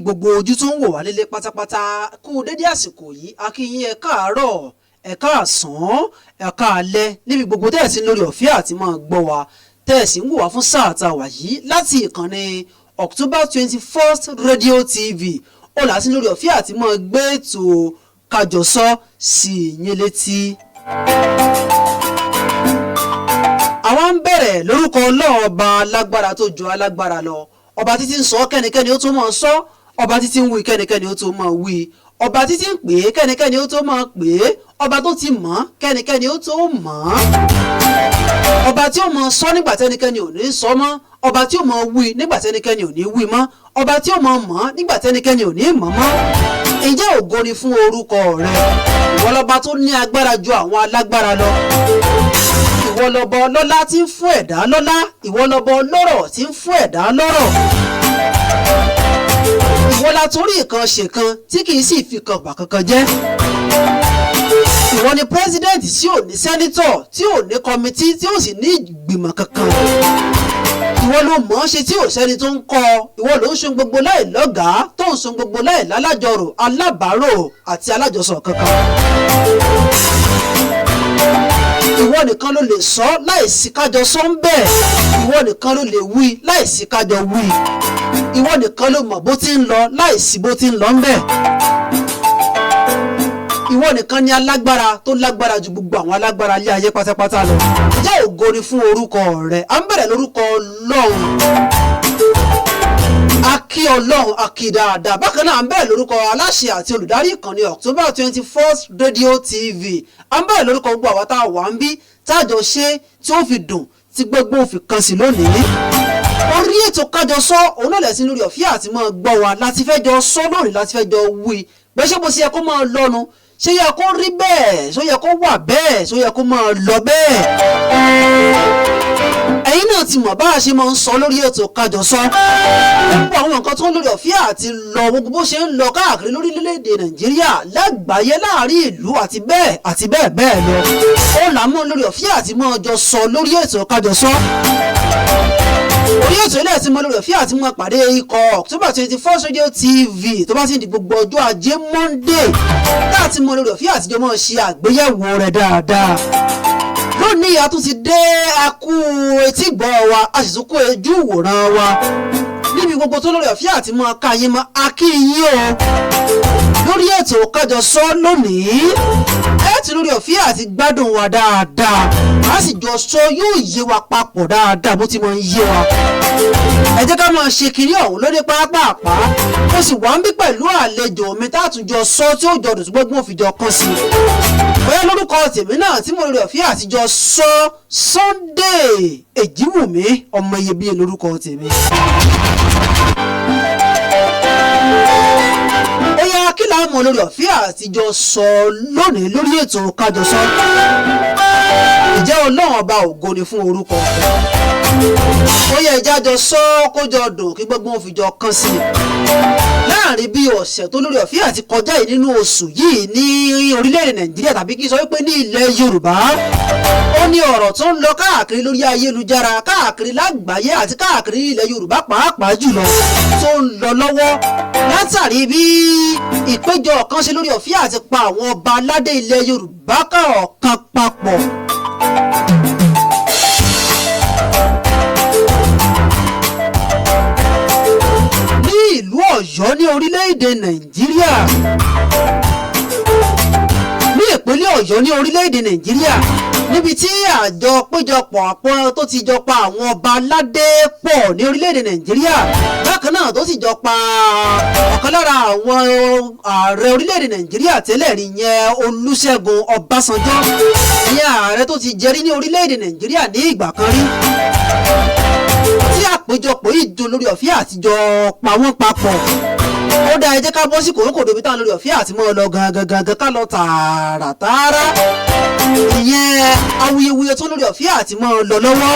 Gbogbo ojú tó ń wò wá nílé pátápátá, kú dédé àsìkò yìí. A kí yín, ẹ káàárọ̀, ẹ káàsán, ẹ káalẹ́, níbi gbogbo tẹ́ ẹ̀ sí lórí ọ̀fẹ́ àti máa gbọ́ wa, tẹ́ ẹ̀ sì ń wò wá fún sáà tá a wà yìí láti ìkànnì October 21st Radio TV. Ó là sí lórí ọ̀fẹ́ àti máa gbé ètò Kájọsọ sí yín létí. Àwa ń bẹ̀rẹ̀ lórúkọ Ọlọ́run Ọba alágbára tó ju alágbára lọ, ọba títí ń sọ kẹ́nikẹ́ni ó tó máa sọ, ọba títí ń wí kẹ́nikẹ́ni ó tó máa wí, ọba títí ń pè é kẹ́nikẹ́ni ó tó máa pè é, ọba tó ti mọ̀ kẹ́nikẹ́ni ó tó mọ̀, ọba tí ó máa sọ nígbà tẹ́nikẹ́ni ò ní sọ mọ́, ọba tí ó máa wí nígbà tẹ́nikẹ́ni ò ní wí mọ́, ọba tí ó máa mọ̀ nígbà tẹ́nikẹ́ni ò ní mọ̀ mọ́. Ǹjẹ́ ògo ni fún orúkọ rẹ. Ìwọ lọba tó ní agbára ju àwọn alágbára lọ. Ìwọ lọba ọlọ́lá tí ń fún ẹ̀dá lọ́lá. Ìwọ lọba ọlọ́rọ̀ tí ń fún ẹ̀dá lọ́rọ̀. Ìwọ la torí nǹkan ṣèkan tí kì í sì fi kan bà kankan jẹ́. Ìwọ ni president tí ò ní senator, tí ò ní committee, tí ò sì ní ìgbìmọ̀ kankan. Ìwọ ló mọ̀ ọ́n ṣe tí ò sẹ́ni tó ń kọ́ ọ. Ìwọ ló ń ṣe gbogbo láì lọ́gàá, tó ń ṣe gbogbo láì lálájọrò, alábàárò àti alájọsọ kankan. Ìwọ nìkan ló lè sọ láìsí kájọ sọ ń bẹ́ẹ̀. Ìwọ nìkan ló lè wí láìsí kájọ wí. Ìwọ nìkan ló mọ̀ bó ti ń lọ láìsí bó ti ń lọ ń bẹ́ẹ̀. Ìwọ nìkan ni alágbára tó lágbára ju gbogbo àwọn alágbára ilé ayé pátápátá lọ. Jẹ́ ògo ni fún orúkọ rẹ. À ń bẹ̀rẹ̀ lórúkọ Ọlọ́run. A kí Ọlọ́run, a kí dáadáa. Bákan náà, à ń bẹ̀rẹ̀ lórúkọ aláṣẹ àti olùdarí ìkànnì October 21st Radio TV. À ń bẹ̀rẹ̀ lórúkọ gbogbo àwọn tá a wà ń bí táàjọ ṣe tí ó fi dùn, tí gbogbo òfin kan sí lónìí. Orí ètò Kájọsọ òun náà lẹ̀sìn lórí ọ̀fíà àti máa gbọ́ wa láti fẹ́ jọ sọ lónìí, láti fẹ́ jọ wí bẹ́ẹ̀. Ṣé bó ṣe yẹ kó máa lọ́nu? Ṣé yẹ kó rí bẹ́ẹ̀? Ṣó yẹ kó wà bẹ́ẹ̀? Ṣó yẹ kó máa lọ bẹ́ẹ̀? Ẹ̀yin náà ti mọ̀ bá a ṣe máa ń sọ lórí ètò Kájọsọ, gbogbo àwọn nǹkan tó ń lórí ọ̀fíà àti lọ, gbogbo bó ṣe ń lọ káàkiri lórílẹ̀‐èdè Nàìjíríà, lágbàáyé, láàrin ìlú, àti bẹ́ẹ̀ àti bẹ́ẹ̀ bẹ́ẹ̀ lọ, ó là mọ́ lórí ọ̀fíà àti mọ́ ọjọ́ sọ lórí ètò Kájọsọ. Orí ètò ilé ẹ̀sìn mọ́ lórí ọ̀fíà àti mọ́ pàdé ikọ̀ October 21st Radio TV tó bá ti di gbogbo ọjọ́ Ajé Monday, láti mọ́ lórí ọ̀fíà àtijọ́ mọ́ ṣe àgbéyẹ̀wò rẹ̀ dáadáa. Lónìí, a tún ti dé. A kú etí gbọ́ wa, a sì tún kó ojú ìwòran wa níbi gbogbo tó lórí ọ̀fíà àti mọ́ ká yín mọ́. A kí yín o lórí ètò Kájọsọ lónìí. Ẹ ti lórí ọ̀fíà àti gbádùn wa dáadáa, a sì jọ sọ, yóò yé wa papọ̀ dáadáa bó ti máa ń yé wa. Ẹ jẹ́ ká máa ṣe kiri ọ̀hún lórí pápápá. Ó sì wá ń bí pẹ̀lú àlejò mi tá a tún jọ sọ tí ó jọ dùn tí gbogbo òfin jọ kàn sí i. Bóyá lórúkọ tèmi náà tí mo lórí ọ̀fíà àtijọ́ sọ, Sunday Èjìwùmí ọmọ iyebíye lórúkọ tèmi. Ó yá, kí làá mọ̀ lórí ọ̀fíà àtijọ́ sọ lónìí lórí ètò Kájọsọ? Ìjẹ́ Ọlọ́run Ọba, ògo ni fún orúkọ rẹ̀. Ó yẹ ìjájọ sọ kójọ dùn kí gbogbo wọn fi jọ kàn sí i. Láàrin bí ọ̀sẹ̀ tó lórí ọ̀fíà àti kọjá yìí nínú oṣù yìí ní orílẹ̀-èdè Nàìjíríà, tàbí kí n sọ wípé ní ilẹ̀ Yorùbá, ó ní ọ̀rọ̀ tó ń lọ káàkiri lórí ayélujára, káàkiri lágbàáyé àti káàkiri ilẹ̀ Yorùbá pàápàá jùlọ, tó ń lọ lọ́wọ́ látàrí bí ìpéjọ kan ṣe lórí ọ̀fíà àti pa àwọn ọba aládé ilẹ̀ Yorùbá kọ̀ọ̀kan papọ̀. Ní ìlú Ọ̀yọ́ ní orílẹ̀-èdè Nàìjíríà, ní ìpínlẹ̀ Ọ̀yọ́ ní orílẹ̀-èdè Nàìjíríà, níbi tí àjọ péjọpọ̀ àpọ̀ tó ti jọ pa àwọn ọba aládé pọ̀ ní orílẹ̀-èdè Nàìjíríà, bákan náà tó sì jọ pa ọ̀kan lára àwọn ààrẹ orílẹ̀-èdè Nàìjíríà tẹ́lẹ̀ rí yẹn, Olúṣẹ́gun Ọbásanjọ́, ìyẹn ààrẹ tó ti jẹrí ní orílẹ̀-èdè Nàìjíríà ní ìgbà kan rí, tí àpéjọpọ̀ yìí jọ lórí ọ̀fíà àtijọ́ pa wọ́n papọ̀. Ó dá, ẹ jẹ́ ká bọ́ sí kòrókòdó ibi táwọn lórí ọ̀fíà àti mọ́ ọ lọ gangan gangan, ká lọ tààràtààrà, ìyẹn awuyewuye tó lórí ọ̀fíà àti mọ́ ọ lọ lọ́wọ́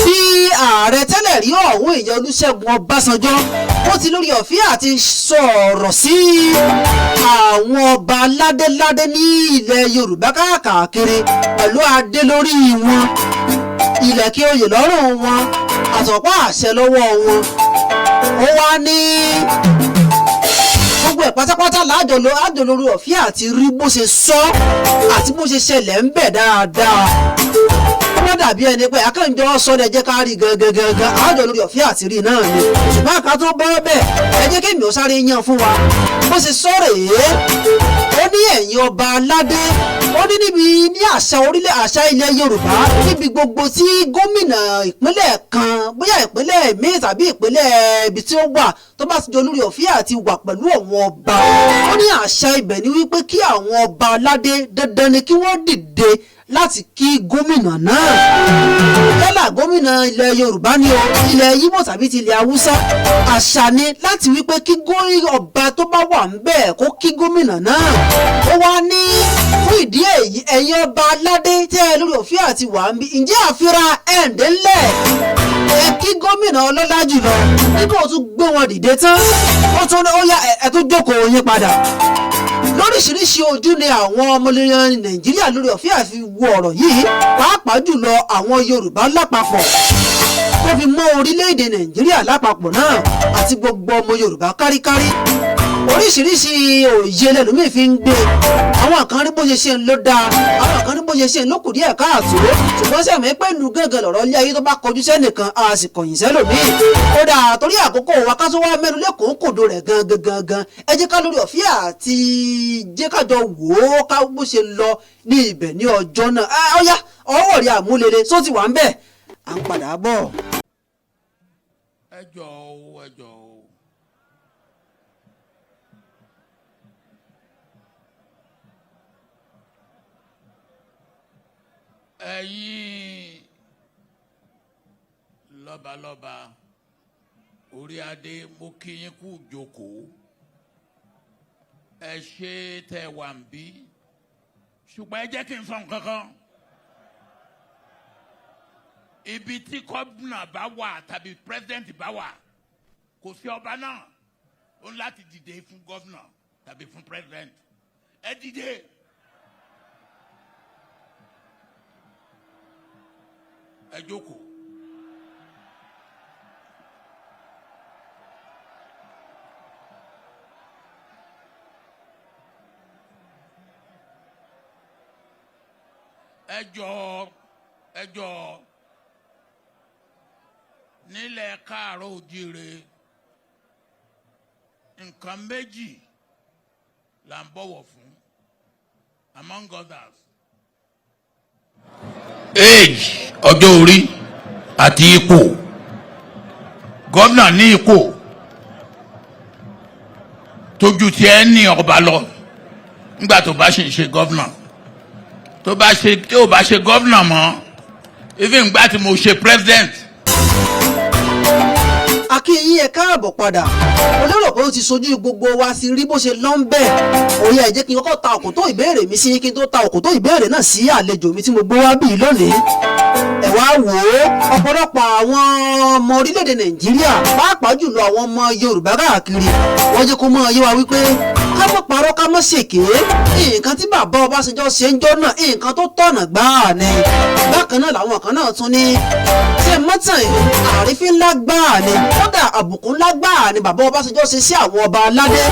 bí ààrẹ tẹ́lẹ̀ rí ọ̀hún, ìyẹn Olúṣẹ́gun Ọbásanjọ́, ó ti lórí ọ̀fíà àti sọ̀rọ̀ sí àwọn ọba ládéládé ní ilẹ̀ Yorùbá káàkiri, pẹ̀lú adé lórí wọn, ìlẹ̀kẹ̀ oyè lọ́rùn wọn, àtọ̀pá àṣẹ lọ́wọ́ wọn. Ó wá ní gbogbo ẹ̀ pátápátá láàjọ lo àjọ lórí ọ̀fíà àti rí bó ṣe sọ àti bó ṣe ṣẹlẹ̀ ń bẹ̀ dáadáa. Ó má dàbí ẹni pé akẹ́ńjọ́ sọ ní, ẹ jẹ́ ká rí gangan gangan. Àjọ lórí ọ̀fíà àti rí náà ni, ṣùgbọ́n àká tó bọ́ bẹ́ẹ̀, ẹ jẹ́ kí èmi ò sáré yan fún wa bó ṣe sọ rèé. Ó ní ẹ̀yin ọba aládé, ó ní níbi ní àṣà orílẹ̀, àṣà ilẹ̀ Yorùbá, níbi gbogbo tí gómìnà ìpínlẹ̀ kan, bóyá ìpínlẹ̀ míì tàbí ìpínlẹ̀ ibi tí ó wà, tó bá ti jọ lórí ọ̀fíà àti wà pẹ̀lú àwọn ọba, ó ní àṣà ibẹ̀ ni wípé kí àwọn ọba aládé, dandan ni kí wọ́n dìde láti kí gómìnà náà, yálà gómìnà ilẹ̀ Yorùbá ni o, ilẹ̀ Yíbò tàbí ti ilẹ̀ Haúsá. Àṣà ni láti wípé kí ọba tó bá wà ń bẹ̀ kó kí gómìnà náà. Ó wá ní fún ìdí èyí, ẹ̀yin ọba aládé tẹ́ ẹ lórí òfin àti wà ń bí, ǹjẹ́ àfihàn ẹ̀ǹdẹ́ ńlẹ̀ ẹ kí gómìnà ọlọ́lá jùlọ. Nígbà ó tún gbé wọn dìde tán, ó tún ó yá, ẹ tún jókòó yín padà. Lóríṣiríṣi ojú ni àwọn ọmọlẹ́yìn Nàìjíríà lórí ọ̀fẹ́ àfi wo ọ̀rọ̀ yìí, pàápàá jùlọ àwọn Yorùbá lápapọ̀, tó fi mọ́ orílẹ̀-èdè Nàìjíríà lápapọ̀ náà àti gbogbo ọmọ Yorùbá káríkárí. Oríṣiríṣi òye lẹ́lòmíì fi ń gbé. Àwọn kan rí bó ṣe ṣe ń ló dáa, àwọn kan rí bó ṣe ṣe ń ló kù díẹ̀ káàtó. Ṣùgbọ́n sẹ́mi pẹ̀lú gángan lọ̀rọ̀ ilé ayé, tó bá kọjú sẹ́nìkan, a sì kọ̀yìn sẹ́lòmíì. Ó dáa, torí àkókò wa, ká tó wá mẹ́nu lẹ́kọ̀ọ́ kòdó rẹ̀ gangan gangan, ẹ jẹ́ ká lórí ọ̀fíà àti jẹ́ ká jọ wò ó ká bó ṣe lọ ní ibẹ̀ ní ọjọ́ náà. Ó yá, ọwọ́ rí àmúlele só ti wà ń bẹ̀, à ń padà bọ̀. Ẹ jọ̀ọ́ o, ẹ jọ̀ọ́ o. Ẹ̀yin lọ́balọ́ba, orí adé, mo kí yín kú jókòó. Ẹ ṣe tẹ́ wà ń bí, ṣùgbọ́n ẹ jẹ́ kí n sọ nǹkan kan. Ibi tí gómìnà bá wà tàbí president bá wà, kò sí ọba náà ó ń láti dìde fún gómìnà tàbí fún president. Ẹ dìde. Ẹ jókòó. Ẹ jọ̀ọ́, ẹ jọ̀ọ́, nílẹ̀ káàárọ̀ òjíire, nǹkan méjì là ń bọ̀wọ̀ fún, among others: age, ọjọ́ orí, àti ipò. Gómìnà ní ipò tójú tí ẹ ní ọba lọ nígbà tó bá ṣe ń ṣe gómìnà. Tó bá ṣe tí ò bá ṣe gómìnà mọ́, even ìgbà tí mo ṣe president. Akínyìn, ẹ káàbọ̀ padà. Mo lérò pé ó ti sojú gbogbo wa sí rí bó ṣe lọ ń bẹ̀. Òye, ẹ jẹ́ kí n kọ́kọ́ ta òkòtó ìbéèrè mi sí, kí n tó ta òkòtó ìbéèrè náà sí àlejò mi tí mo gbé wá bíi lónìí. Ẹ wá wò ó, ọ̀pọ̀lọpọ̀ àwọn ọmọ orílẹ̀-èdè Nàìjíríà, pàápàá jùlọ àwọn ọmọ Yorùbá káàkiri, wọ́n jẹ́ kó mọ́ yé wa wípé ká mọ́ parọ́, ká mọ́ ṣèké, nǹkan tí bàbá Ọbásanjọ́ ṣe ń jọ́ náà, nǹkan tó tọ̀nà gbáà ni. Bákan náà làwọn kan náà tún ní ṣé mọ́tàn àrífín ńlá gbáà ni, kódà àbùkù ńlá gbáà ni bàbá Ọbásanjọ́ ṣe sí àwọn ọba aládé.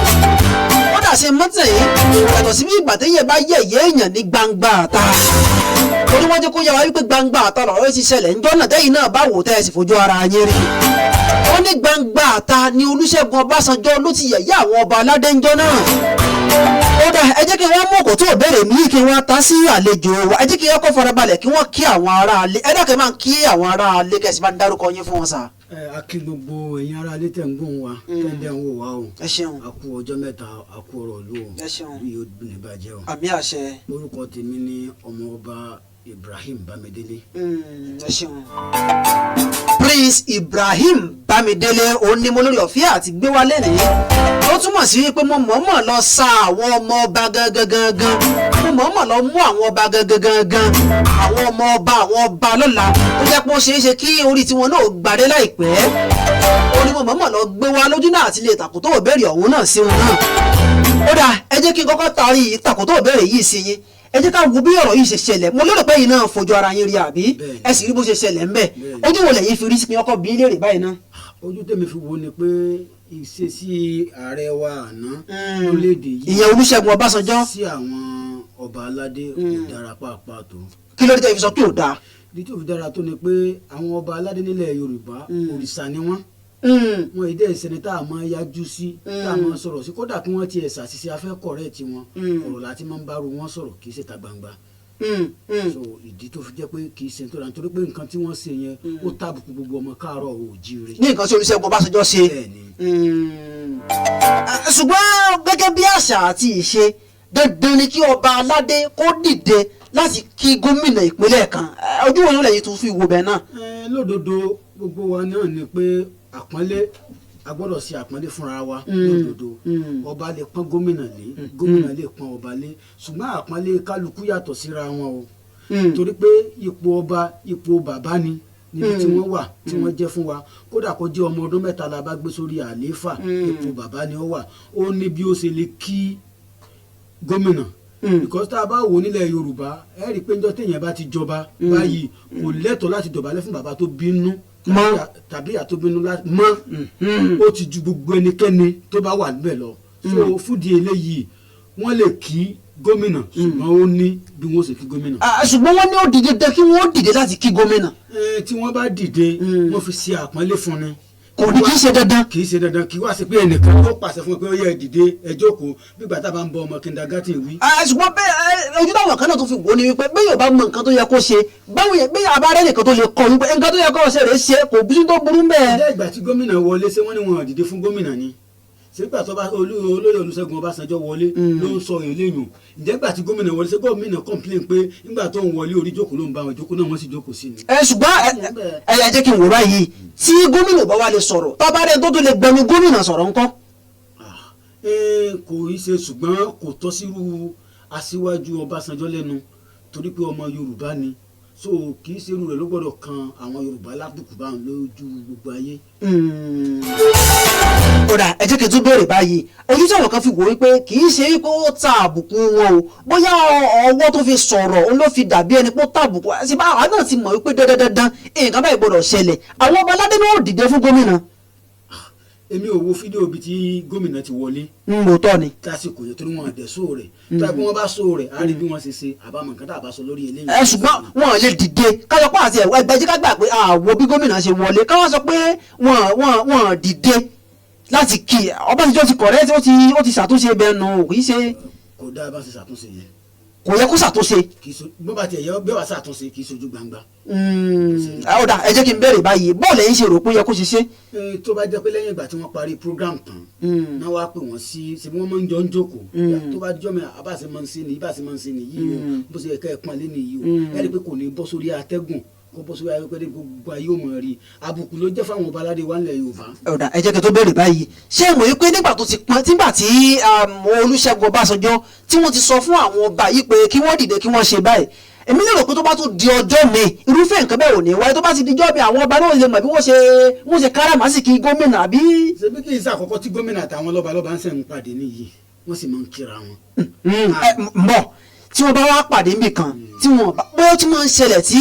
Kódà ṣe mọ́tàn yìí yàtọ̀ sí bí ìgbà téèyàn bá yẹ̀yẹ́ èèyàn ní gbangba àta, torí wọ́n jẹ́ kó yẹ wá wípé gbangba àta lọ̀rọ̀ ti ṣẹlẹ̀ ńjọ́ náà, tẹ́yìn náà bá wò tẹ́ ẹ sì fojú ara yín rí. Wọ́n ní gbangba àta ni Olúṣẹ́gun Ọbásanjọ́ ló ti yẹ̀yẹ́ àwọn ọba aládé ńjọ́ náà. Ó dà, ẹ jẹ́ kí wọ́n mú òkò tó béèrè mí kí wọ́n ta sí àlejò wa. Ẹ jẹ́ kí wọ́n kọ́ farabalẹ̀ kí wọ́n kí àwọn aráalé. Ẹ dákẹ́, máa ń kí àwọn aráalé, kẹ́sì bá ń dárúkọ yín fún wọn sà. Ẹ a kí gbogbo ẹ̀yin ará ilé tẹ̀ ń gbóhùn wa, tẹ̀ ń dẹ̀ ń wò wá o. Ẹ ṣeun. A kú ọjọ́ mẹ́ta, a kú ọ̀rọ̀ ìlú o. Ẹ ṣeun. Bí yóò ní bàjẹ́ o. Àmì àṣẹ. Orúkọ tèmi ní Ọmọọba Ibrahim Bámidélé. Ẹ ṣeun. Prince Ibrahim Bámidélé òun ni mo lórí ọ̀fẹ́ àti gbé wálé nìyí. Ó túmọ̀ sí pé mo mọ̀ọ́mọ̀ lọ sa àwọn ọmọ ọba gangan gangan, mo mọ̀ọ́mọ̀ lọ mú àwọn ọba gangan gangan, àwọn ọmọ ọba, àwọn ọba lọ́la tó jẹ́ pé ó ṣeé ṣe kí orí tiwọn náà gbadé láìpẹ́, ó ní mo mọ̀ọ́mọ̀ lọ gbé wá lójú náà àti lè tàkótó òbéèrè ọ̀hún náà sí wọn náà. Ó dáa, ẹ jẹ́ kí n kọ́kọ́ taari tàkótó òbéèrè yìí sí yín. Ẹ jẹ́ ká wo bí ọ̀rọ̀ yìí ṣe ṣẹlẹ̀. Mo lérò pé yìí náà fojú ara yín rí, àbí? Bẹ́ẹ̀ni. Ẹ sì rí bó ṣe ṣẹlẹ̀ ńbẹ̀. Bẹ́ẹ̀ni. Ojú wo lẹ̀yin fi rí sí ọkọ̀ bí léèrè báyìí náà? Ojú tèmi fi wo ni pé ìṣesí ààrẹ wa àná lórílẹ̀‐èdè yìí, Ìyẹn Olúṣẹ́gun Ọbásanjọ́, sí àwọn ọba aládé kò dára pàápàá tó. Kí ló dé tẹ́ fi sọ pé ò dáa? Ìdí tó fi dára tó ni pé àwọn ọba aládé nílẹ̀ Yorùbá, òrìṣà ni wọ́n. Wọn èdè ìsẹni tá a máa yájú sí, tá a máa sọ̀rọ̀ sí, kódà kí wọ́n tiẹ̀ ṣàṣìṣe, afẹ́ kọ̀rẹ́ tiwọn, ọ̀rọ̀ láti máa ń bá ru wọn sọ̀rọ̀, kì í ṣe ta gbangba. So ìdí tó fi jẹ́ pé kì í ṣe nítorí nítorí pé nǹkan tí wọ́n ṣe yẹn, ó tàbùkù gbogbo ọmọ káàárọ̀ oòjíire. Ní nǹkan tí Olúṣẹ́gun Ọbásanjọ́ ṣe. Bẹ́ẹ̀ni. Ṣùgbọ́n gẹ́gẹ́ bí àṣà àti ìṣe, dandan ni kí ọba aládé kó dìde láti kí gómìnà ìpínlẹ̀ kan. Ojú wo ló lẹ́yìn tún fi wo bẹ́ẹ̀ náà? Ẹ, lódodo, gbogbo wa náà ni pé àpọ́nlé, a gbọ́dọ̀ ṣe àpọ́nlé fúnra wa lódodo. Ọba lè pọ́n gómìnà lé, gómìnà lè pọ́n ọba lé, ṣùgbọ́n àpọ́nlé kálukú yàtọ̀ síra wọn o, torí pé ipò ọba, ipò bàbá ni níbi tí wọ́n wà, tí wọ́n jẹ́ fún wa. Kódà kó jẹ́ ọmọ ọdún 3 la bá gbé sórí àlééfà, ipò bàbá ni ó wà. Ó ní bí ó ṣe lè kí gómìnà, because tá a bá wò nílẹ̀ Yorùbá, ẹ rí i pé njọ́ téèyàn bá ti jọba báyìí, kò lẹ́tọ̀ọ́ láti dọ̀bálẹ̀ fún bàbá tó bínú Mọ́. tàbí ìyá tó bínú mọ́. Ó ti ju gbogbo ẹnikẹ́ni tó bá wà níbẹ̀ lọ. So fúdi eléyìí, wọ́n lè kí gómìnà, ṣùgbọ́n ó ní bí wọ́n ṣe kí gómìnà. Ah, ṣùgbọ́n wọ́n ní ó dìde dandan kí wọ́n dìde láti kí gómìnà. Ẹ, tí wọ́n bá dìde, wọ́n fi ṣe àpọ́nlé fún ni. Kò ní kí í ṣe dandan. Kì í ṣe dandan. Kì í wá sí pé ẹnìkan tó pàṣẹ fún ẹ pé ó yẹ ẹ dìde, ẹ jókòó, bí gbàtà bá ń bọ ọmọ kindergarten wí. Ah, ṣùgbọ́n bẹ́ẹ̀ ojú táwọn kan náà tó fi wò ó ni wípé bẹ́ẹ̀ yóò bá mọ nǹkan tó yẹ kó ṣe, báwo yẹn bẹ́ẹ̀ abárẹ́ nìkan tó lè kọ́ wípé nǹkan tó yẹ kó ṣe rèé ṣe, kò bí tó burú bẹ́ẹ̀. Ilé ìgbà tí gómìnà wọlé, ṣé wọ́n ní wọn ò dìde fún gómìnà ni? Sígbà tó bá olóyè Olúṣẹ́gun Ọbásanjọ́ wọlé ló ń sọ eléyìn. Ǹjẹ́ ìgbà tí gómìnà wọlé, ṣé gómìnà complain pé nígbà tó ń wọlé, orí jókòó ló ń bá wọn jókòó náà? Wọ́n sì jókòó sí ni. Ẹ, ṣùgbọ́n ẹ jẹ́ kí n wò báyìí, tí gómìnà bá wà lè sọ̀rọ̀, tọ́ba rẹ̀ tó lè gbẹnu gómìnà sọ̀rọ̀ ńkọ́? Ah, ẹ, kò í ṣe, ṣùgbọ́n kò tọ́ sírú aṣíwájú Ọbásanjọ́ lẹ́nu, torí pé ọmọ Yorùbá ni. So kì í ṣe irú rẹ̀ ló gbọ́dọ̀ kan àwọn Yorùbá lábùkù báwọn lójú gbogbo ayé. Kódà ẹ jẹ́ kí n tún béèrè báyìí, ojú tí àwọn kan fi wò wípé kì í ṣe wípé ó ta àbùkù wọn o, bóyá ọwọ́ tó fi sọ̀rọ̀ òun ló fi dàbí ẹni pé ó ta àbùkù, ṣe bá àwọn náà ti mọ̀ wípé dandan dandan nǹkan báyìí gbọ́dọ̀ ṣẹlẹ̀, àwọn ọba aládé náà ò dìde fún gómìnà. Èmi ò wo fídíò bíi tí gómìnà ti wọlé Ń lòótọ́ ni. lásìkò yẹn, torí wọn àdẹ sóò rẹ̀. Tó yẹ kí wọ́n bá sóò rẹ̀, á rí bí wọ́n ṣe ṣe àbámọ̀ nǹkan tá a bá sọ lórí eléyìí. Ẹ, ṣùgbọ́n wọn ò lè dìde kájọpọ̀ àti ẹ̀wọ́ ẹgbẹ́ jíká gbà pé àwọ̀ bí gómìnà ṣe wọlé, káwọn sọ pé wọ́n dìde láti kí Ọbásanjọ́ ti correct, ó ti ṣàtúnṣe bẹ́ẹ̀ nù, kì í ṣe. Kò dáa bá ṣe ṣàtúnṣe yẹn. Kò yẹ kó ṣàtúnṣe. Kì í so bó bá tiẹ̀ yẹ bí wàá ṣàtúnṣe, kì í ṣojú gbangba. Ó dà, ẹ jẹ́ kí n béèrè báyìí, bọ́ọ̀lù ẹ̀yin ṣe rò pé ó yẹ kó ṣe ṣe? Ẹ, tó bá jẹ́ pé lẹ́yìn ìgbà tí wọ́n parí program tán náà wá pè wọ́n sí ṣe bí wọ́n máa ń jọ ń jókòó, tó bá jọ́ mi àbáṣe máa ń ṣe nìyí, báṣe máa ń ṣe nìyí o, bó ṣe yẹ ká ẹ pọ́n lé nìyí o, ẹ rí i pé kò ní bọ́ sórí atẹ́gùn, kó bọ́ sórí atẹ́gùn, gbogbo ayé ò mọ̀ rí. Àbùkù ló jẹ́ fáwọn ọba aládé wa ńlẹ̀ Yorùbá. Ó dà, ẹ jẹ́ kí n tó béèrè báyìí, ṣé ẹ mọ̀ wípé nígbà tó ti pọ́n, nígbà tí Olúṣẹ́gun Ọbásanjọ́ tí wọ́n ti sọ fún àwọn ọba yìí pé kí wọ́n dìde, kí wọ́n ṣe báyìí, èmi lérò pé tó bá tún di ọjọ́ mi, irúfẹ́ nǹkan bẹ́ẹ̀ ò ní wáyé. Tó bá ti di ọjọ́ mi, àwọn ọba náà lè mọ̀ bí wọ́n ṣe káràmásìkí gómìnà, àbí? Ṣebí kì í ṣe àkọ́kọ́ tí gómìnà àtàwọn lọ́balọ́ba ń sẹ̀ ń pàdé nìyí, wọ́n sì máa ń kíra wọn. Ẹ mọ̀ tí wọ́n bá wá pàdé níbì kan, tí wọ́n bá bóyá tí máa ń ṣẹlẹ̀ tí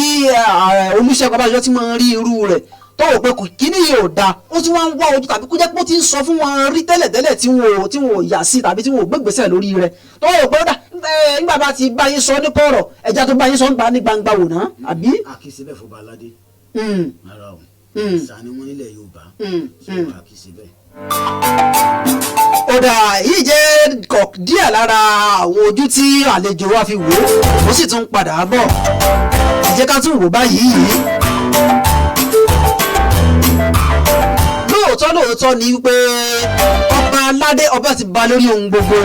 Olúṣẹ́gun Ọbásanjọ́ tí máa ń rí irú rẹ̀, tó wò pé kò kíní yìí ò dáa, ó tún wá ń wá ojú, tàbí kó jẹ́ pé ó ti ń sọ fún wọn rí tẹ́lẹ̀tẹ́lẹ̀ tí wọn ò yà sí, tàbí tí wọn ò gbégbèsè lórí rẹ̀, tó wò pé ó dà ẹ, nígbà bá ti bá yín sọ ní kọ̀rọ̀, ẹja tó bá yín sọ ń gba ní gbangba wò ná, àbí? A kì í ṣe bẹ́ẹ̀ fọba aládé rárá o. Ìsà ni wọ́n nílẹ̀ Yorùbá, so a kì í ṣe bẹ́ẹ̀. Ó dà, yìí jẹ́ kọ̀ díẹ̀ lára àwọn ojú tí àlejò wa fi wò ó, ó sì tún padà bọ̀. Ẹ jẹ́ ká tún wò báyìí. Lóòótọ́ lóòótọ́ ni wípé ọba aládé, ọba ti ba lórí ohun gbogbo,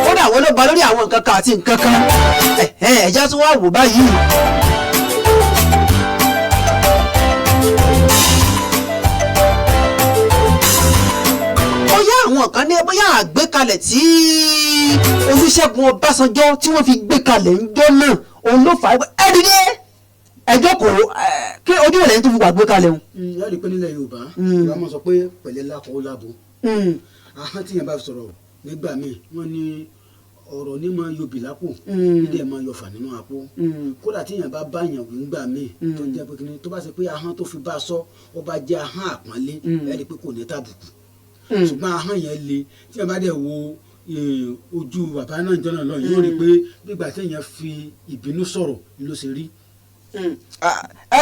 kódà wọ́n ló ba lórí àwọn nǹkan kan àti nǹkan kan. Ẹ̀hẹ́n, ẹ jẹ́ tún wá wò báyìí. Bóyá àwọn kan ní bóyá àgbékalẹ̀ tí Olúṣẹ́gun Ọbásanjọ́ tí wọ́n fi gbé kalẹ̀ ńjọ́ náà, òun ló fà á. Ẹ dìde, ẹ jókòó, ẹ, kí ojú rẹ̀ tó fi wà gbé kalẹ̀ òun. Ẹ rí i pé nílẹ̀ Yorùbá, Yorùbá máa sọ pé pẹ̀lẹ́ lákọ ó lábo. Ahọ́n tí yẹn bá fi sọ̀rọ̀ nígbà míì, wọ́n ní Ọ̀rọ̀ ní máa yọ bìlápò, nídẹ̀ máa yọ fà nínú àpò. Kódà tí èèyàn bá bá èèyàn wí ńgbà míì, tó jẹ́ pé kíni tó bá ṣe pé ahọ́n tó fi bá a sọ, ó bá jẹ́ ahọ́n àpọ́nlé, ẹ rí i pé kò ní tàbùkù. Ṣùgbọ́n ahọ́n yẹn le. Tí èèyàn bá dẹ̀ wo ojú bàbá náà jọ́nà lọ, yóò rí i pé nígbà tí èèyàn fi ìbínú sọ̀rọ̀ ló ṣe rí.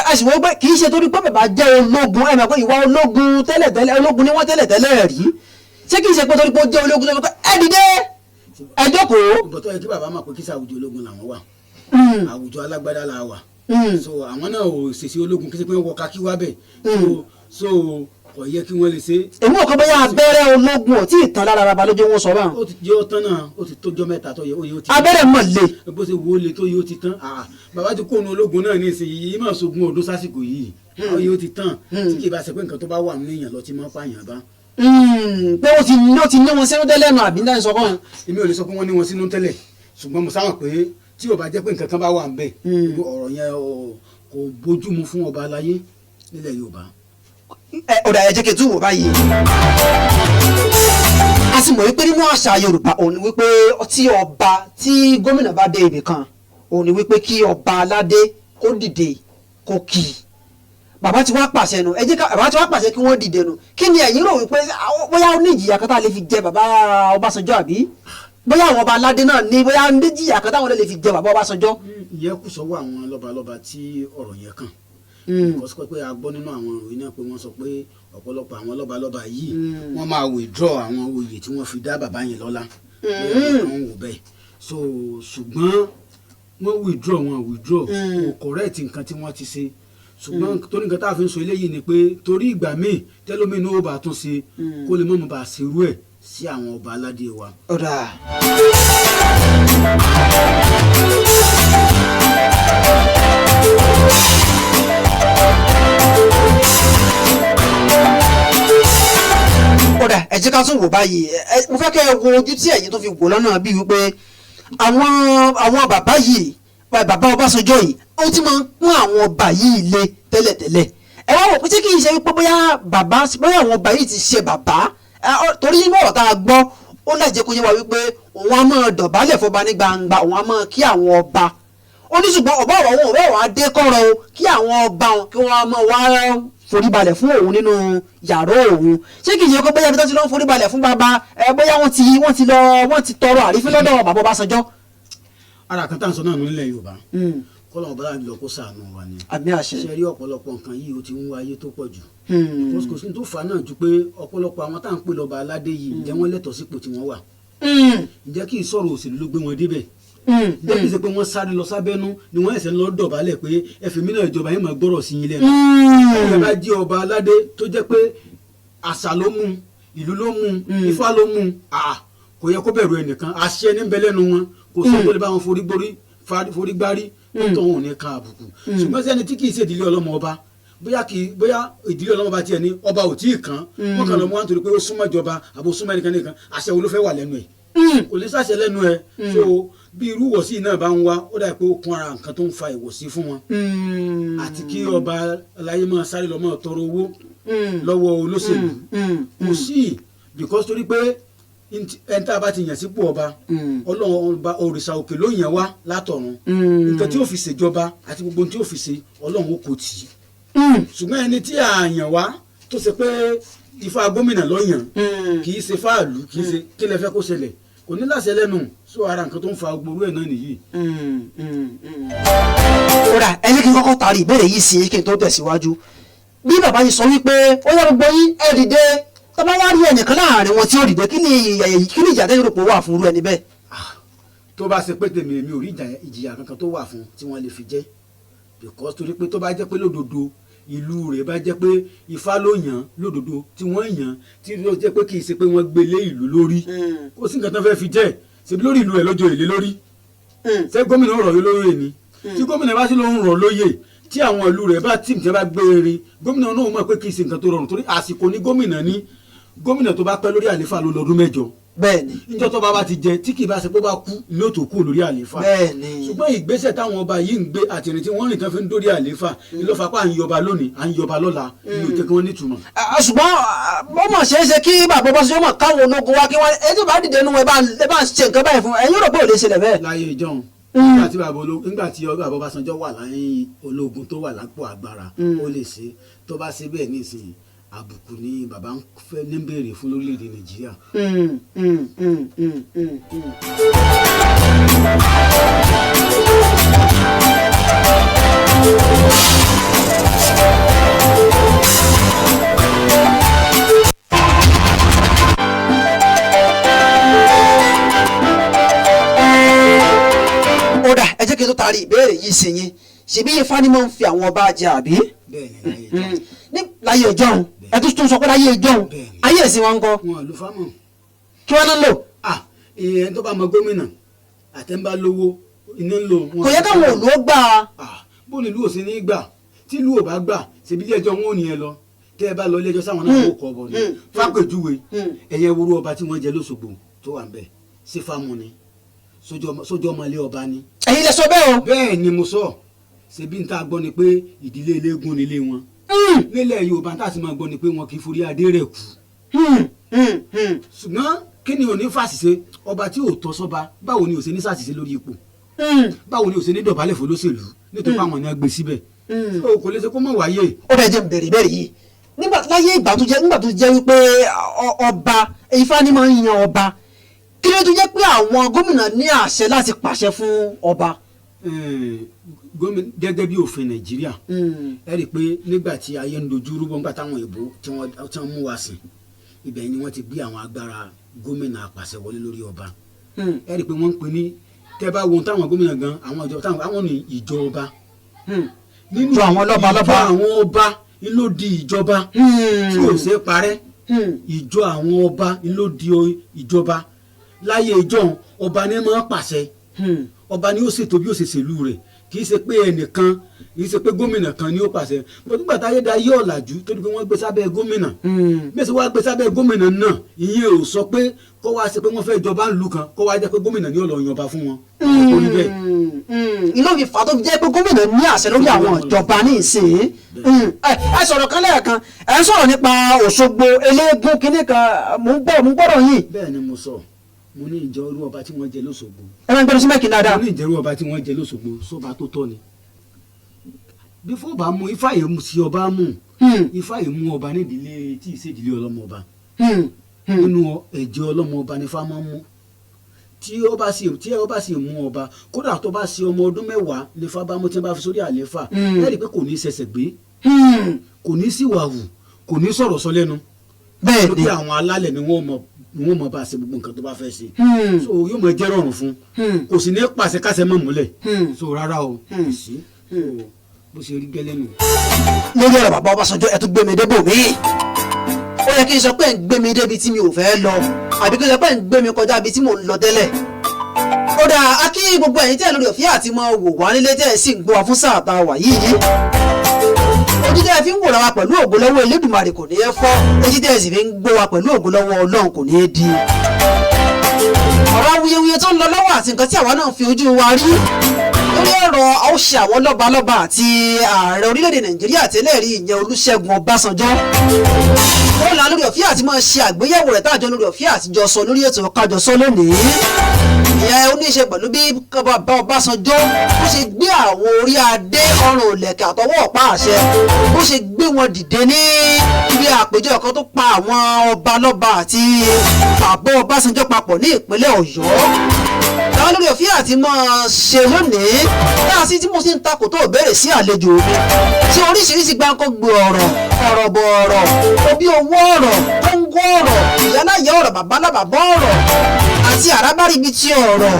Ẹ sì wọ́n pé kì í ṣe torí pé bàbá jẹ́ ológun. Ẹ mọ̀ pé ìwà ológun tẹ́lẹ̀tẹ́lẹ̀, ológun ni wọ́n tẹ́lẹ̀tẹ́lẹ̀ rí. Ṣé kì í ṣe pé torí pé ó jẹ́ ológun tó fi pé ẹ dìde, ẹ jókòó? Ìbọn tó yẹ kí bàbá mọ̀ pé kí sàwùjọ ológun làwọn wà, àwùjọ alágbádá la wà. So àwọn náà ò ṣèṣe ológun, kí ṣe pé wọ́n wọ kakí wá bẹ̀. So kò yẹ kí wọ́n lè ṣe. Èmi ò kọ́ bóyá abẹ́rẹ́ ológun ò tí ì tán lára bàbá lójú wọn sọ báwọn. Ó ti jẹ́ ó tán náà, ó ti tójọ́ 3 tó yẹ ó yẹ ó ti. Abẹ́rẹ́ mọ̀ le. Bó ṣe wo le tó yẹ ó ti tán. Bàbá ti kóònù ológun náà ní ìsinyìí máa ṣogun ọdún sásìkò yìí, ó yẹ ó ti tán. Tí kì í bá ṣe pé nǹkan tó bá wà nínú èèyàn lọ ti máa pààyàn bá. Pé ó ti ní wọn sínú tẹ́lẹ̀ nù àbí náà sọ kọ́. Èmi ò lè sọ pé wọ́n ní wọn sínú tẹ́lẹ̀, ṣùgbọ́n mo sáwọn pé tí ò bá jẹ́ pé nǹkan kan bá wà ń bẹ̀, ọ̀rọ̀ yẹn kò bójúmu fún ọba aláyé nílẹ̀ Yorùbá. Ọ̀dà, ẹ jẹ́ kí n tún wò báyìí. A sì mọ̀ wípé nínú àṣà Yorùbá òun ni wípé tí ọba, tí gómìnà bá dé ibì kan, òun ni wípé kí ọba aládé kó dìde kó kì í. Bàbá tí wàá pàṣẹ nu, ẹ jẹ́ ká bàbá tí wàá pàṣẹ kí wọ́n dìde nu. Kí ni ẹ̀yin rò wípé bóyá ó ní ìjìyà kan tá a lè fi jẹ bàbá Ọbásanjọ́, àbí bóyá àwọn ọba aládé náà ní bóyá ní ìjìyà kan táwọn lè fi jẹ bàbá Ọbásanjọ́? Ìyẹn kù sọ́wọ́ àwọn lọ́balọ́ba tí ọ̀rọ̀ yẹn kàn. Because pé a gbọ́ nínú àwọn ìròyìn náà pé wọ́n sọ pé ọ̀pọ̀lọpọ̀ àwọn lọ́balọ́ba yìí, wọ́n máa withdraw àwọn oyè tí wọ́n fi dá bàbá yẹn lọ́lá, wọ́n wò bẹ́ẹ̀. So ṣùgbọ́n wọ́n withdraw, wọ́n withdraw, kò correct nǹkan tí wọ́n ti ṣe. Ṣùgbọ́n torí nǹkan tá a fi ń sọ eléyìí ni pé torí ìgbà míì tẹ́lómìnú ó bá tún ṣe, kó lè mọ̀mọ́ bá ṣerú ẹ̀ sí àwọn ọba aládé wa. Ọ̀dà. Ọ̀dà, ẹ jẹ́ ká tún wò báyìí. Mo fẹ́ kẹ́ ẹ wo ojú tí ẹ̀yin tó fi wò lọ́nà bíi wípé àwọn bàbá yìí, bàbá Ọbásanjọ́ yìí, ó ti máa ń pọ́n àwọn ọba yìí lé tẹ́lẹ̀tẹ́lẹ̀. Ẹ wá wò pé tí kì í ṣe wípé bóyá bàbá, bóyá àwọn ọba yìí ti ṣe bàbá, torí nínú ọ̀rọ̀ tá a gbọ́, ó láti jẹ́ kó yé wa wípé òun á máa dọ̀bálẹ̀ fọba ní gbangba, òun á máa kí àwọn ọba. Ó ní ṣùgbọ́n ọba ọ̀rọ̀ wọn ọ̀rọ̀ wa dé kọ́rọ̀ o, kí àwọn ọba wọn kí wọ́n á máa wá foríbalẹ̀ fún òun nínú yàrá òun. Ṣé kìí ṣe pé bóyá ibi tó ti lọ ń foríbalẹ̀ fún bàbá ẹ, bóyá wọ́n ti lọ, wọ́n ti tọrọ àrífín lọ́dọ̀ bàbá Ọbásanjọ́? Ara kan tá à ń sọ náà nílẹ̀ Yorùbá, kọ́lọ́mù bá lọ kó ṣàánú wa ni. Àmì àṣẹ. Ṣe rí ọ̀pọ̀lọpọ̀ nǹkan yìí, ó ti ń wáyé tó pọ̀ jù. Kò sí tó fà á náà ju pé ọ̀pọ̀lọpọ̀ àwọn tá à ń pè lọ́ba aládé yìí, ǹjẹ́ wọ́n lẹ́tọ̀ọ́ sípò tí wọ́n wà? Ǹjẹ́ kì í sọ̀rọ̀ òṣèlú ló gbé wọn débẹ̀? Ǹjẹ́ kì í ṣe pé wọ́n sáré lọ sábẹ́nú ni wọ́n ẹ̀sẹ̀ ń lọ dọ̀bálẹ̀ pé ẹ̀fẹ̀ mi náà ìjọba yín máa gbọ́rọ̀ sí yín lẹ́nu? Ẹ bá jí ọba aládé tó jẹ́ pé àṣà ló mú, ìlú ló mú, Ifá ló mú, kò yẹ kó bẹ̀rù ẹnìkan. Àṣẹ ní bẹ lẹ́nu wọn, kò sọ tó lè bá wọn forí gbórí forí gbárí tó wọn ò ní ka àbùkù. Ṣùgbọ́n sẹ́ni tí kì í ṣe ìdílé ọlọ́mọ ọba, bóyá kì í bóyá ìdílé ọlọ́mọ ọba tiẹ̀ ní ọba ò tí ì kàn, wọ́n kàn lọ mú wọn nítorí pé ó súnmọ́ ìjọba àbò súnmọ́ ẹnìkan nìkan, àṣẹ wo ló fẹ́ wà lẹ́nu ẹ̀? Kò lè ṣàṣẹ lẹ́nu ẹ̀. So bí irú ìwọ̀sí náà bá ń wá, ó dà pé ó kún ara nǹkan tó ń fa ìwọ̀sí fún wọn, àti kí ọba aláyé máa sáré lọ máa tọrọ owó lọ́wọ́ olóṣèlú. Kò sí, because torí pé ẹni tá a bá ti yàn sípò ọba, Ọlọ́run ọba òrìṣà òkè ló yàn wá látọ̀run. Nǹkan tí ó fi ṣèjọba àti gbogbo ohun tí ó fi ṣe, Ọlọ́run ó kò tì í. Ṣùgbọ́n ẹni tí a yàn wá tó ṣe pé ifá gómìnà ló yàn, kì í ṣe fáàlú, kì í ṣe kí lẹ fẹ́ kó ṣẹlẹ̀, kò ní láṣẹ lẹ́nu. So ara nǹkan tó ń fa gbogbo ẹ̀ náà nìyí. Kódà ẹ ní kí n kọ́kọ́ taari ìbéèrè yìí sí kí n tó tẹ̀síwájú. Bí bàbá yìí sọ wípé ó yá, gbogbo yín ẹ dìde, tọ́ba wá rí ẹnìkan láàrin wọn tí ó dìde, kí ni ìjà tẹ́yìn rò pé ó wà fún irú ẹni bẹ́ẹ̀? Tó bá ṣe pé tèmi, èmi ò rí ìjìyà kankan tó wà fún tí wọ́n lè fi jẹ́, because torí pé tó bá jẹ́ pé lódodo ìlú rẹ̀ bá jẹ́ pé Ifá ló yàn lódodo tí wọ́n yàn, tí ó jẹ́ pé kì í ṣe pé wọ́n gbé lé ìlú lórí, kò sí nǹkan tó fẹ́ fi jẹ́. Ṣebí lórí ìlú ẹ̀ lọ́jọ́ èlé lórí. Ṣé gómìnà rọ̀ yóò lóye ni? Tí gómìnà bá sì ló ń rọ̀ lóye, tí àwọn ìlú rẹ̀ bá tíì tí wọ́n bá gbé erin, gómìnà náà mọ̀ pé kì í ṣe nǹkan tó rọrùn, torí àsìkò ní gómìnà ní gómìnà tó bá pẹ́ lórí àlééfà ló lọ́dún 8. Bẹ́ẹ̀ni. Níjọ́ tó bá ti jẹ tí kì í bá ṣe pé ó bá kú ní ó tó kú lórí àlééfà. Bẹ́ẹ̀ni. Ṣùgbọ́n ìgbésẹ̀ táwọn ọba yìí ń gbé àtìrìn tí wọ́n rìn tán fi ń dórí àlééfà ló fà pa à ń yọba lónìí, à ń yọba lọ́la, ní ò jẹ́ kí wọ́n nítumọ̀. Ṣùgbọ́n ó mọ̀ ṣeé ṣe kí bàbá Ọbásanjọ́ mọ̀ káwọn ológun wá kí wọ́n ẹ tó bá dìde nínú ẹ bá ń ṣe nǹkan báyìí fún ẹ̀yin rò pé ò lè ṣẹlẹ̀ bẹ́ẹ̀. Láyé ìjọ́un, nígbà tí bàbá Ọbásanjọ́ wà láyé ológun tó wà lápò agbára, ó lè ṣe. Tó bá ṣe bẹ́ẹ̀ nísìnyí, àbùkù ni bàbá ń fẹ́ ní béèrè fún lórílẹ̀‐èdè Nàìjíríà. Ó dà, ẹ jẹ́ kí n tó taari ìbéèrè yìí sí yín. Ṣebí Ifá ni máa ń fi àwọn ọba jẹ, àbí? Bẹ́ẹ̀ ni, láyé ìjọ́un. Ní láyé ìjọ́un, ẹ tún sọ pé láyé ìjọ́un. Bẹ́ẹ̀ni. Ayé ìsìn wọn ń kọ́? Wọn ló fámọ̀. Kí wọ́n ń lò? Ìyẹn tó bá mọ gómìnà àtẹnbá lówó iná ń lò. Kò yẹ káwọn òlú ó gbà á. Bó ni ìlú ò sí ní gbà? Tí ìlú ò bá gbà, ṣèbí ilé ẹjọ́ wọn ò ní ẹ lọ. Tẹ́ ẹ bá lọ ilé ẹjọ́ sáwọn náà kó kọ ọbọ ni. Fápèjúwe, ẹ̀yẹ wúrú ọba tí wọ́n jẹ lóṣogbo tó wà ń bẹ̀, ṣé fáwọn ni sójú ọmọ ilé ọba ni? Ẹ̀yin lẹ sọ bẹ́ẹ̀ o. Bẹ́ẹ̀ ni mo sọ. Ṣèbí n ta gbọ́ ni pé ìdílé eléégún nílé wọn. Nílẹ̀ Yorùbá, tá a sì máa gbọ́ ni pé wọn kì í forí adé rẹ̀ kú. Ṣùgbọ́n kí ni ò ní fàṣìṣe? Ọba tí ò tọ́ sọ́ba, báwo ni ò ṣe ní ṣàṣìṣe lórí ipò? Báwo ni ò ṣe ní dọ̀bálẹ̀ fún olóṣèlú nítorí pé àwọn ènìyàn gbé síbẹ̀? O kò lè ṣe kó mọ̀ wáyé. Ó bẹ jẹ́ n bèrè ìbéèrè yìí. Nígbà láyé ìgbà tó jẹ́, nígbà tó jẹ́ wípé ọba Ifá ni máa ń yan ọba, kí ló tó jẹ́ pé àwọn gómìnà ní àṣẹ láti pàṣẹ fún ọba? Gẹ́gẹ́ bí òfin Nàìjíríà, ẹ rí i pé nígbà tí ayé ń dojú rúbọ, nígbà táwọn òyìnbó tí wọ́n mú wa sìn, ibẹ̀ ni wọ́n ti gbé àwọn agbára gómìnà àpàṣẹ wọlé lórí ọba. Ẹ rí i pé wọ́n ń pè ní, tẹ́ bá wo ohun táwọn gómìnà gan, àwọn ìjọba táwọn àwọn ní ìjọba nínú Ìjọ àwọn lọ́ba lọ́ba. Ìjọ àwọn ọba ló di ìjọba tí ò ṣe é parẹ́. Ìjọ àwọn ọba ló di ìjọba. Láyé ìjọ, ọba ní máa pàṣẹ, ọba ni ó ṣètò bí ó ṣe ṣèlú rẹ̀. Kì í ṣe pé ẹnìkan, kì í ṣe pé gómìnà kan ni ó pàṣẹ. Bó nígbà táyé da yé ọ̀làjú tó di pé wọ́n gbé sábẹ́ gómìnà, bí wọ́n wá gbé sábẹ́ gómìnà náà, ìyẹn ò sọ pé kó wá ṣe pé wọ́n fẹ́ jọba ńlú kan, kó wá jẹ́ pé gómìnà ni ó lọ yanba fún wọn. Kò rí bẹ́ẹ̀. Inú mi fà tó fi jẹ́ pé gómìnà ní àṣẹ lórí àwọn ìjọba ní ìsìn. Ẹ sọ̀rọ̀ kan lẹ́ẹ̀kan, ẹ ń sọ̀rọ̀ nípa Òṣogbo eléégún kínní kan, mò ń gbọ́, mò ń gbọ́dọ̀ yìí. Bẹ́ẹ̀ ni mo sọ. Mo ní ìjọ irú ọba tí wọ́n jẹ lóṣogbo. Ẹ máa ń gbẹnu sí mẹ́kì dáadáa. Mo ní ìjẹ́rú ọba tí wọ́n jẹ lóṣogbo, sọba tó tọ́ ni. Bí fún ọba mú ifá yìí mú sí ọba mú, ifá yìí mú ọba nídìílé tí ì ṣèdílé ọlọ́mọ ọba. Nínú ẹ̀jẹ̀ ọlọ́mọ ọba ni ifá máa ń mú. Tí ó bá sì mú ọba, kódà tó bá sí ọmọ ọdún 10 ní ifá bá mú, tí wọ́n bá fi sórí àlééfà, ẹ rí i pé kò ní ṣẹ̀ṣẹ̀ gbé, kò ní síwàhù, kò ní sọ̀rọ̀ sọ lẹ́nu. Bẹ́ẹ̀ ni. Lókè àwọn alálẹ̀ ni wọ́n mọ̀ bá ṣe gbogbo nǹkan tó bá fẹ́ ṣe. So yóò mọ jẹ́ rọrùn fún. Kò sì ní pàṣẹ káṣẹ mọ́ múlẹ̀. So rárá o, kò sí. So bó ṣe rí gẹ́lẹ́ nù. Lórí ọ̀rọ̀ bàbá Ọbásanjọ́, ẹ tún gbé mi débò mí. Ó yẹ kí n sọ pé ń gbé mi débi tí mi ò fẹ́ lọ, àbí kí n sọ pé ń gbé mi kọjá ibi tí mò ń lọ tẹ́lẹ̀. Ó dáa, a kí gbogbo ẹ̀yin tẹ́ lórí ọ̀fẹ́ àti mọ wò wá nílé tẹ́ ẹ̀ sì ń gbọ́ wa fún sáà tá a wà yìí. Ojú tẹ́ ẹ fi ń wòra wa pẹ̀lú ògo lọ́wọ́ Elédùmarè kò ní í fọ́, etí tẹ́ ẹ sì fi ń gbọ́ wa pẹ̀lú ògo lọ́wọ́ Ọlọ́run kò ní í di. Ọ̀rọ̀ awuyewuye tó ń lọ lọ́wọ́ àti nǹkan tí àwa náà fi ojú wa rí lórí ọ̀rọ̀ ó ṣe àwọn lọ́balọ́ba àti ààrẹ orílẹ̀-èdè Nàìjíríà tẹ́lẹ̀ rí, ìyẹn Olúṣẹ́gun Ọbásanjọ́, ó là lórí ọ̀fíà àti máa ṣe àgbéyẹ̀wò rẹ̀ táàjọ lórí ọ̀fíà àtijọ́ sọ lórí ètò Kájọsọ lónìí. Ìyẹn ó ní í ṣe pẹ̀lú bí bàbá Ọbásanjọ́ bó ṣe gbé àwọn orí adé, ọrùn òlẹ̀kẹ̀ àtọwọ́ ọ̀pá àṣẹ, bó ṣe gbé wọn dìde ní ibi àpèjọ kan tó pa àwọn ọba lọ́ba àti bàbá Ọbásanjọ́ papọ̀ ní ìpínlẹ̀ Ọ̀yọ́. Táwọn lórí ọ̀fíà àti máa ṣe lónìí náà sí tí mo sì ń takò tó béèrè sí àlejò mi tí oríṣiríṣi gbáǹkọ́ gbé ọ̀rọ̀ ọ̀rọ̀ bọ̀ ọ̀rọ̀ òbí owó ọ̀rọ̀ kóńgó ọ̀rọ̀ ìyáláyà ọ̀rọ̀ babalábàbọ̀ ọ̀rọ̀ àti àrábáríbi tí ọ̀rọ̀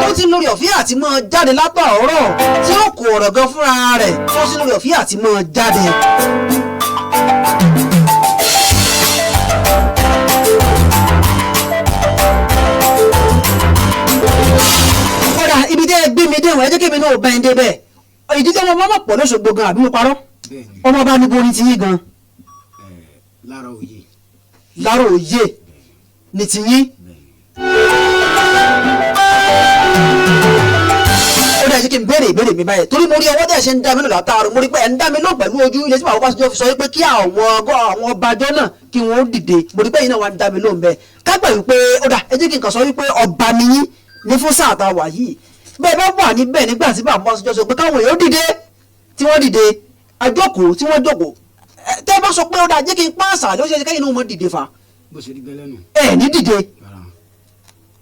tó ti lórí ọ̀fíà àti máa jáde látọ̀ ọ̀rọ̀ tí ó kó ọ̀rọ̀ gan fúnra rẹ̀ tó ti lórí ọ̀fíà àti máa jáde. Kódà ibi tẹ́ ẹ gbé mi dé wọn, ẹ jẹ́ kí èmi náà bá ẹ dé bẹ́ẹ̀. Ìdílé ọmọ ọmọ pọ̀ lóṣogbo gan, àbí mo parọ́? Bẹ́ẹ̀ni. Ọmọ bá níbo ni tiyín gan? Lára òye. Lára òye ni tiyín. Bẹ́ẹ̀ni. Ó dẹ̀ ṣe kí n béèrè ìbéèrè mi báyìí, torí mo rí ọwọ́ tẹ̀ ṣe ń dá mi lò látàárọ̀, mo rí pé ẹ̀ ń dá mi lò pẹ̀lú ojú ilé tí bàbá Ọbásanjọ́ fi sọ wípé kí àwọn ọba ọjọ́ náà kí wọ́n ó dìde. Mo rí pé ẹ̀yin náà wà ń dá mi lóhùn bẹ́ẹ̀. Ká gbà wípé ó dà, ẹ jẹ́ kí n kàn sọ wípé ọba ni yín ní fún sáà tá a wà yìí. Bẹ́ẹ̀ bá wà níbẹ̀ nígbà tí bàbá Ọbásanjọ́ sọ pé káwọn èèyàn dìde, tí wọ́n dìde àjókòó, tí wọ́n jókòó, tẹ́ bá sọ pé ó dà, jẹ́ kí n pàṣà ló ṣe é, kẹ́yìn náà mọ̀ dìde fa. Bó ṣe rí gẹ́lẹ́ nù. Ẹ ní dìde? Rárá.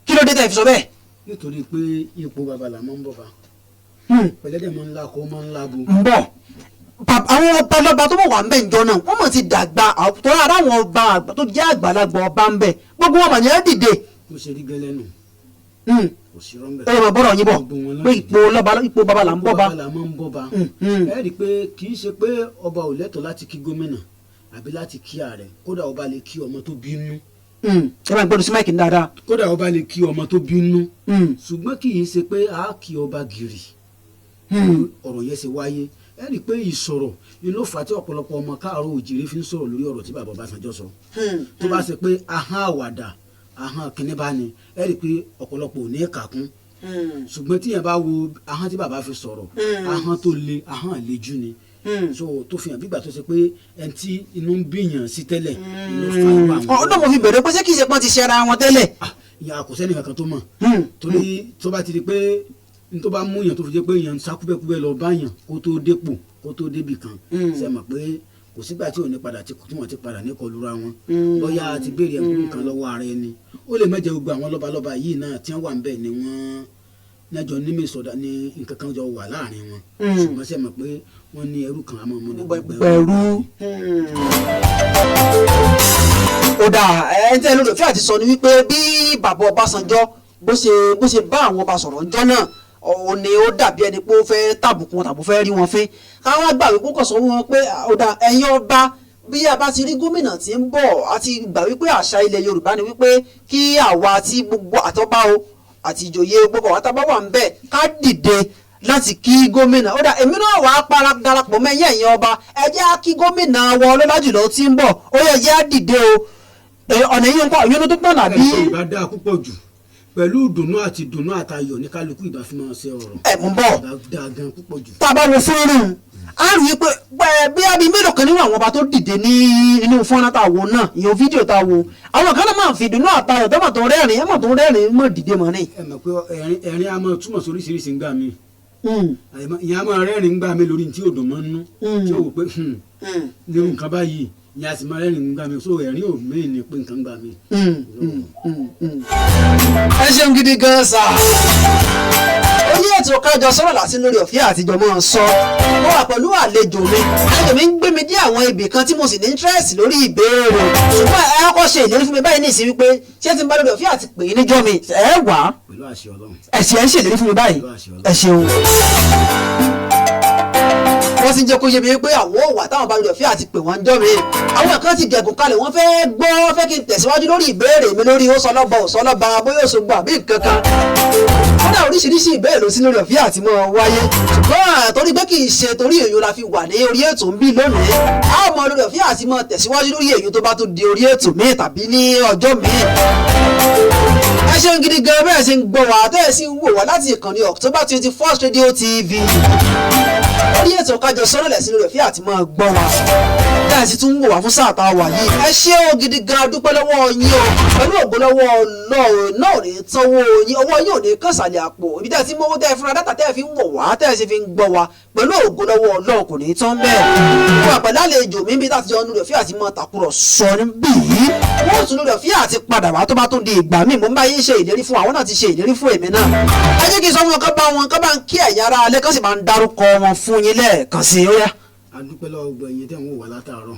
Kí ló dé tẹ́ fi sọ bẹ́ẹ̀? Nítorí pé ipò bàbá là máa ń bọ̀ bá, pẹ̀lẹ́dẹ̀ máa ń la kó máa ń lábo. Ń bọ̀. Àwọn ọba lọ́ba tó mọ̀ wà ń bẹ̀ ǹjọ́ náà, wọ́n mọ̀ ti dàgbà tó rárá. Àwọn ọba àgbà tó jẹ́ àgbàlagbà ọba ń bẹ̀, gbogbo wọn mà ní ẹ́ dìde. Bó ṣe rí gẹ́lẹ́ nù. Kò sí rọ́ńbẹ́. Ẹ máa bọ́rọ̀ yín bọ̀ Gbogbo wọn pé náà ipò lọ́ba, ipò bàbá là ń bọ̀ bá. Bàbá là máa ń bọ̀ bá. Ẹ rí i pé kì í ṣe pé ọba ò lẹ́tọ̀ọ́ láti kí gómìnà àbí láti kí ààrẹ. Kódà ọba lè kí ọmọ tó bínú. Ẹ máa gbọ́dọ̀ sí mic dáadáa. Kódà ọba lè kí ọmọ tó bínú, ṣùgbọ́n kì í ṣe pé a kí ọba gìrì. Ọ̀rọ̀ yẹn ṣe wáyé, ẹ rí i pé ìsọ̀rọ̀ ni ló fà á tí ọ̀pọ̀lọpọ̀ ọmọ káàárọ̀ òjìrè fi ń sọ̀rọ̀ lórí ọ̀rọ̀ tí bàbá Ọbásanjọ́ sọ. Tó bá ṣe pé ahọ́n àwàdà, ahọ́n kìnní bá ní, ẹ rí i pé ọ̀pọ̀lọpọ̀ ò ní kà kún. Ṣùgbọ́n tí yẹn bá wo ahọ́n tí bàbá fi sọ̀rọ̀, ahọ́n tó le, ahọ́n àlejò ni. So tó fi hàn bí ìgbà tó ṣe pé ẹni tí inú ń bíyàn sí tẹ́lẹ̀ ló fa irú àwọn. Ọ̀dọ́ mo fi bẹ̀rẹ̀ pé ṣé kìí ṣe pọ́n ti ṣẹra wọn tẹ́lẹ̀? Ah, ìyá, kò sẹ́ni kankan tó mọ̀, torí tó bá ti di pé n tó bá mú yàn tó fi jẹ́ pé yàn ń sá kúbẹ́kúbẹ́ lọ bá yàn kó tó dépò, kó tó débì kan, ṣe mọ̀ pé kò sígbà tí ò ní padà tí wọ́n ti padà ní kọlura wọn. Bóyá a ti béèrè ẹ̀kú nǹkan lọ́wọ́ ara ẹni, ó lè mẹ́jẹ gbogbo àwọn lọ́balọ́ba yìí náà tí wọ́n wà ń bẹ̀ ni wọ́n nẹ́jọ nímì sọ̀dá ní nǹkan kan jọ wà láàrin wọn. Ṣùgbọ́n ṣe mọ̀ pé wọ́n ní ẹrú kan àmọ́ mú ní pẹ̀lú. Ó dáa. Ẹ ń tẹ́ lórí òfin àti sọ ni wípé bí bàbá Ọbásanjọ́ bó ṣe bá àwọn ọba sọ̀rọ̀ ńjọ́ náà, òun ni ó dàbí ẹni pé ó fẹ́ tàbùkù wọn tàbí ó fẹ́ rí wọn fín. Káwọn gbà wípé kò sọ wọn pé ó dáa, ẹ̀yin ọba, bí a bá ti rí gómìnà tí ń bọ̀, a ti gbà wípé àṣà ilẹ̀ Yorùbá ni wípé kí àwa tí gbogbo àtọ́bá o àti ìjòyè, gbogbo àwọn tábà wà ń bẹ̀, ká dìde láti kí gómìnà. Ó dà, èmi náà wàá para darapọ̀ mẹ́yìn ẹ̀yin ọba, ẹ jẹ́ á kí gómìnà wọ ọlọ́lá jùlọ tí ń bọ̀. Ó yẹ jẹ́ á dìde o. Ọ̀nà yìí ń kọ́ ìyọnu tó pọ̀ nàbí. Ẹ̀sọ́ ìbá dáa púpọ̀ jù, pẹ̀lú ìdùnnú àti ìdùnnú àtayọ̀ ní kálukú ìbá fi máa ṣe ọ̀rọ̀. Ẹ̀ mú bọ̀. Ìbá dáa gan púpọ̀ jù. Tá a bá wo fúnrún, a rí i pé bí abí mélòó kan nínú àwọn ọba tó dìde ní inú fọ́nrán tá a wo náà, ìyẹn fídíò tá a wo, àwọn kan náà máa ń fi ìdùnnú àtayọ̀ tó máa tó rẹ́rìn-ín, ẹ̀ máa tó rẹ́rìn-ín mọ̀ dìde mọ́ ni. Ẹ mọ̀ pé ẹ̀rín ẹ̀rín a máa túmọ̀ sí oríṣiríṣi ńgbà míì. Ìyẹn a máa rẹ́rìn ńgbà míì lórí tí òdùn máa ń nú, tí ó wò pé nírú nǹkan báyìí, ìyẹn a sì máa rẹ́rìn ńgbà míì. So ẹ̀rín ò mí ní pé nǹkan gbà míì. Ẹ ṣeun gidi gan sa. Oní ètò Kájọ Sọ̀rọ̀ láti lórí ọ̀fẹ́ àtijọ́ máa sọ. Mo wà pẹ̀lú àlejò mi. Àlejò mi ń gbé mi dé àwọn ibì kan tí mo sì ní interest lórí ìbéèrè, ṣùgbọ́n ẹ kọ́kọ́ ṣe ìlérí fún mi báyìí ní ìsìn wípé ṣé tí n bá lórí ọ̀fẹ́ àti pè é níjọ́ mi, ẹ wà á? Pẹ̀lú àṣẹ Ọlọ́run. Ẹ ṣe, ẹ ń ṣèlérí fún mi báyìí. Pẹ̀lú àṣẹ Ọlọ́run. Ẹ ṣeun. Wọ́n ti ń jẹ́ kó yé mi pé àwọn ò wà táwọn bá lórí ọ̀fẹ́ àti pè wọ́n ń jọ́ mi. Àwọn kan ti gẹ̀gùn kalẹ̀, wọ́n fẹ́ gbọ́, fẹ́ kí n tẹ̀síwájú lórí ìbéèrè mi lórí ó sọlọ́ba ò sọlọ́ba, bóyá Òṣogbo àbí nǹkan kan. Kódà oríṣiríṣi ìbéèrè ló sí lórí ọ̀fẹ́ àti mọ́ wáyé, ṣùgbọ́n torí pé kì í ṣe torí èyí la fi wà ní orí ètò ń bí lónìí, a ó mọ lórí ọ̀fẹ́ àti mọ́ tẹ̀síwájú lórí èyí tó bá tún di orí ètò míì tàbí ní ọjọ́ míì. Ẹ ṣeun gidi gan bẹ́ẹ̀ ṣe ń gbọ́ wá, tẹ́ ẹ sì ń wò wá láti ìkànnì October 21st Radio TV. Orí ètò Kájọ Sọ̀rọ̀ lẹ̀sìn lórí ọ̀fẹ́ àti máa gbọ́ wa, tẹ́ ẹ sì tún ń wò wá fún sáà tá a wà yìí. Ẹ ṣé o gidi gan, dúpẹ́ lọ́wọ́ yín o. Pẹ̀lú ògo lọ́wọ́ Ọlọ́run náà ò ní tánwó yín, ọwọ́ yín ò ní kàn sàlẹ̀ àpò. Ibi tẹ́ ẹ ti mówó tẹ́ ẹ fúnra dátà tẹ́ ẹ fi ń wò wá, tẹ́ ẹ sì fi ń gbọ́ wa, pẹ̀lú ògo lọ́wọ́ Ọlọ́run kò ní tán bẹ́ẹ̀. Wọ́n pẹ̀lú àlejò mi bí láti jọ lórí ọ̀fẹ́ àti máa tàkúrọ̀ sọ níbí yìí. Wọ́n tún lórí ọ̀fẹ́ àti padà wá tó bá tún di ìgbà míì. Mo ń bá yín ṣe ìlérí fún àwọn náà, ti ṣe ìlérí fún èmi náà. Ẹ jẹ́ kí n sọ fún wọn kán bá wọn kán bá ń kí ẹ̀yin ará alẹ́, kán sì máa ń dárúkọ wọn fún yín lẹ́ẹ̀kan sí i. Ó yá. A dúpẹ́ lọ́wọ́ gbogbo ẹ̀yin tẹ́ ń wò wá látàárọ̀.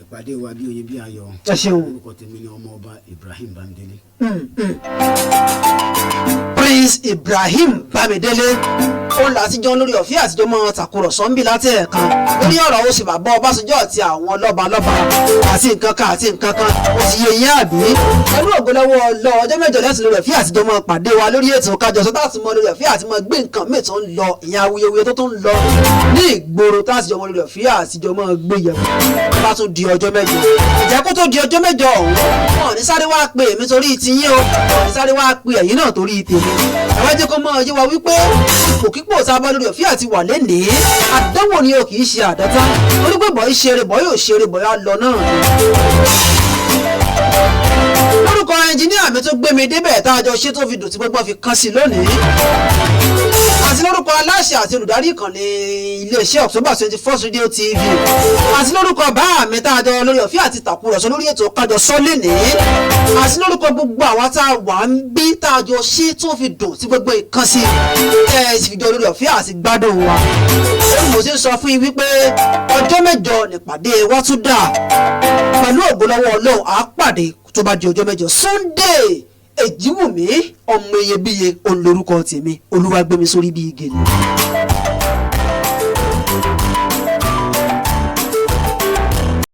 Ìpàdé wa bí oyin bí ayọ̀. Ẹ ṣeun. Orúkọ tèmi ni ọmọ ọba Ibrahim Bámidélé. Prince Ibrahim Bámidélé ó là àtijọ́ lórí ọ̀fẹ́ àtijọ́ mọ́ tàkùrọ̀sọ ń bí láti ẹ̀ẹ̀kan lórí ọ̀rọ̀ ó sì bàbá Ọbásanjọ́ àti àwọn lọ́balọ́ba àti nǹkan kan àti nǹkan kan. Ó ti yé yín àbí? Pẹ̀lú ògbólọ́wọ́ lọ ọjọ́ mẹ́jọ lẹ́sìn lórí ọ̀fẹ́ àtijọ́ mọ́ pàdé wa lórí ètò Kájọ Sọ, láti mọ lórí ọ̀fẹ́ àti mọ́ gbé nǹkan míì tó ń lọ, ìyẹn awuyewuye tó tún ń lọ ní ìgboro. Tá a sì jọmọ lórí ọ̀fíà àtijọ́ mọ́ gbé yẹ̀wò bá tún di ọjọ́ 8. Ìjẹ́ kó tó di ọjọ́ 8 ọ̀hún, wọn ò ní sáré wá pe èmi torí tiyín o, wọn ò ní sáré wá pe ẹ̀yin náà torí tèmi. Ẹ wá jẹ́ kó mọ́ yé wa wípé ipòkípò tá a bá lórí ọ̀fíà ti wà lénìí, àdánwò ni o, kì í ṣe àdátá, torí pé bọ̀ í ṣeré bọ̀ yóò ṣeré bọ̀ yá lọ náà ni. Lórúkọ ẹnjiníà mi tó gbé mi débẹ̀, tá a jọ ṣe tó fi dùn tí gbogbo fi kán sí lónìí, àti lórúkọ aláṣẹ àti olùdarí ìkànnì iléeṣẹ́ October 21st Radio TV, àti lórúkọ bá mi tá a jọ lórí ọ̀fíà àti tàkúrọ̀sọ lórí ètò Kájọ Sọ lénìí, àti lórúkọ gbogbo àwa tá a wà ń bí, tá a jọ ṣe tó fi dùn tí gbogbo ìkan sí ẹ sì fi jọ lórí ọ̀fíà àti gbádùn wa, ó ní mo ṣe ń sọ fún yín wípé ọjọ́ 8 nípàdé wa tún dà. Pẹ̀lú ògo lọ́wọ́ Ọlọ́run, àá pàdé tó bá di ọjọ́ 8. Sunday Èjìwùmí ọmọ iyebíye òun lórúkọ tèmi. Olúwa gbé mi sórí bíi gèlè.